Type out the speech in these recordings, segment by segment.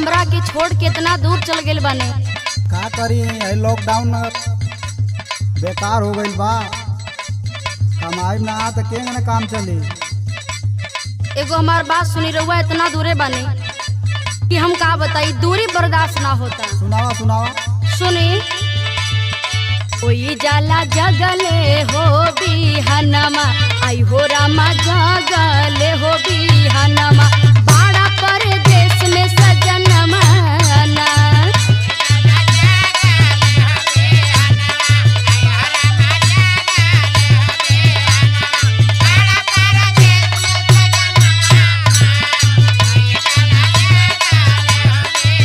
हमरा के छोड़ के इतना दूर चल गेल बानी। का करी, है लॉकडाउन बेकार हो गइल बा। कमाई ना त केंग ने काम चली। एगो हमार बात सुनी, रउआ इतना दूरे बानी कि हम का बताई, दूरी बर्दाश्त ना होता। सुनावा सुनावा। सुनी, कोई जाला जगले हो बिहनमा, आई हो रामा जगले हो बिहनमा, बाड़ा परदेश में सजनमा ना।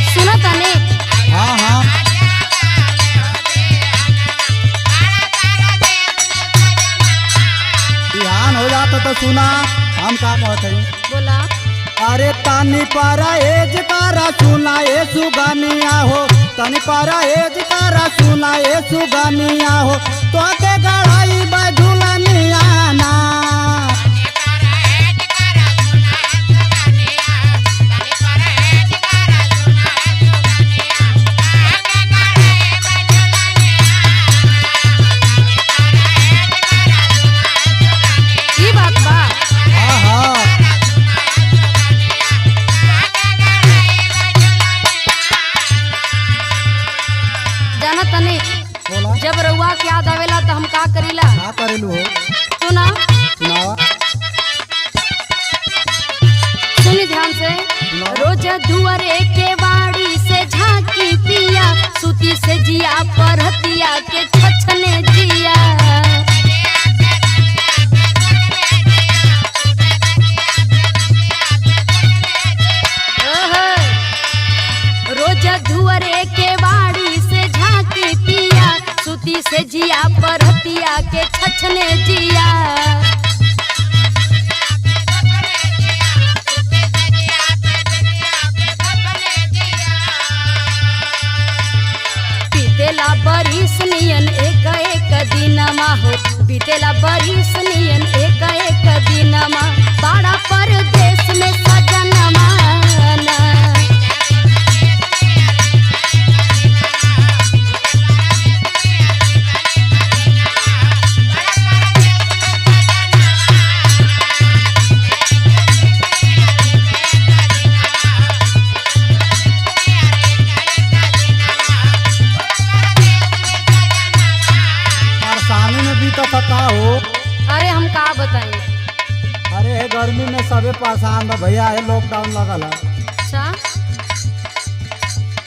सुनो तने। हाँ हाँ। बिहान हो जाता तो सुना, हम का कहत हई। बोला। अरे तानी पारा एज कारा सुना ए सुगानिया हो, तानी पारा एज कारा सुना ए सुगानिया हो, तो के गढ़ाई बझुलनिया ना। ई बात बा। हाँ हाँ। जाना तने, बोला। जब रउआ के याद आवेला तो हम का करीला? का करेलू हो? सुना। सुनावा। सुनी ध्यान से। सुनावा। रोज दुआरे के बाड़ी से झांकी पिया, सूती से जिया परहतिया के छछने जिया। ओहो। रोज दुआरे के बाड़ी से झांकी पिया, सूती से जिया परहतिया के छछने जिया। बीतेला बरिस नियन एक एक दिनमा हो, बीतेला बरिस नियन एक एक दिनमा, बाड़ा परदेश में सजनमा ना। परेशानी में भी तो का हो। अरे हम का बताई। अरे हे गर्मी में सबे परेशान बा भैया, हे लॉकडाउन लगल है। अच्छा।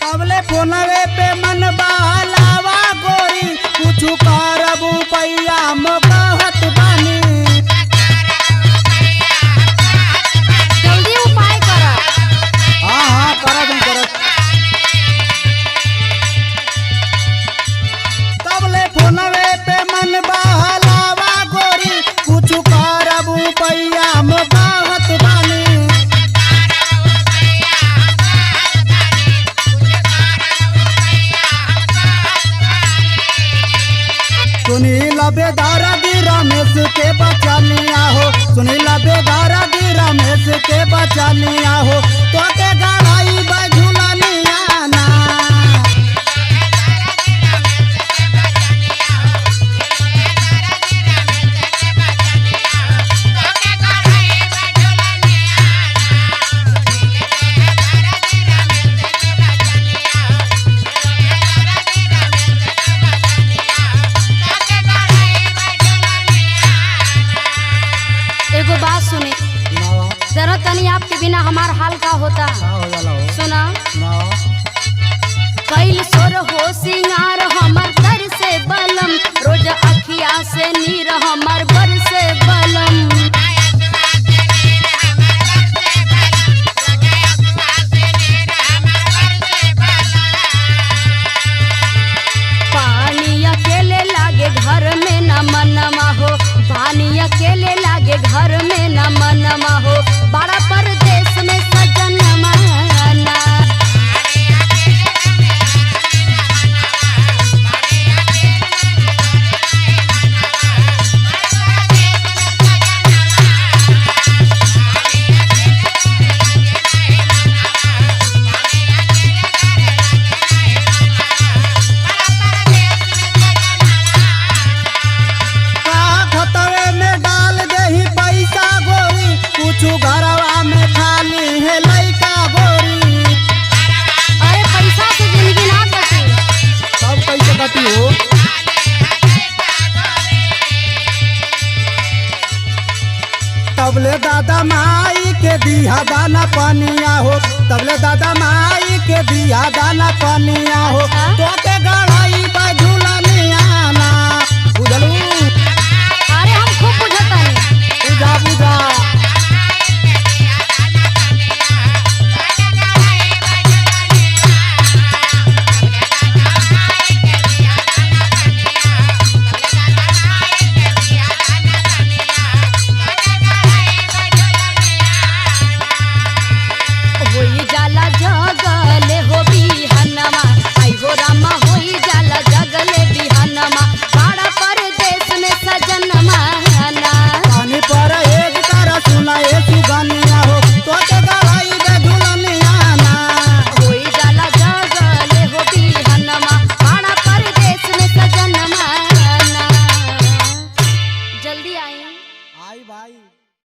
तबले फोनवे पे मन बहलावा गोरी, कुछ करबू पैया मोहत बानी। जल्दी उपाय करा। हाँ हाँ करब हम करब। तबले फोनवे पे मन बहलावा गोरी, कुछ करबू पैया मोहत बानी। सुनील बेदारा दी रमेश के बचनिया हो, सुनील बेदारा दी रमेश के बचनिया हो, तो के गढ़ाई बझुलनिया ना। एगो बात सुनी, सुनावा। जरा तनी आपके बिना हमार हाल का होता। का हो जाला हो? सुना। सुनावा। कैल सोर हो सिंगार हमर तर से बलम, रोज अखिया से नीर हमर बर से बलम। पानी अकेले लागे घर में न मनमा हो, पानी अकेले लागे घर में न मनमा हो, बड़ा परदेश में सजन माना। तबले दादा माई के दिहा दाना पानिया हो, तबले दादा माई के दिहा दाना पानिया हो। अच्छा। तो के गड़ाई बझुलनिया ना, बुझलू।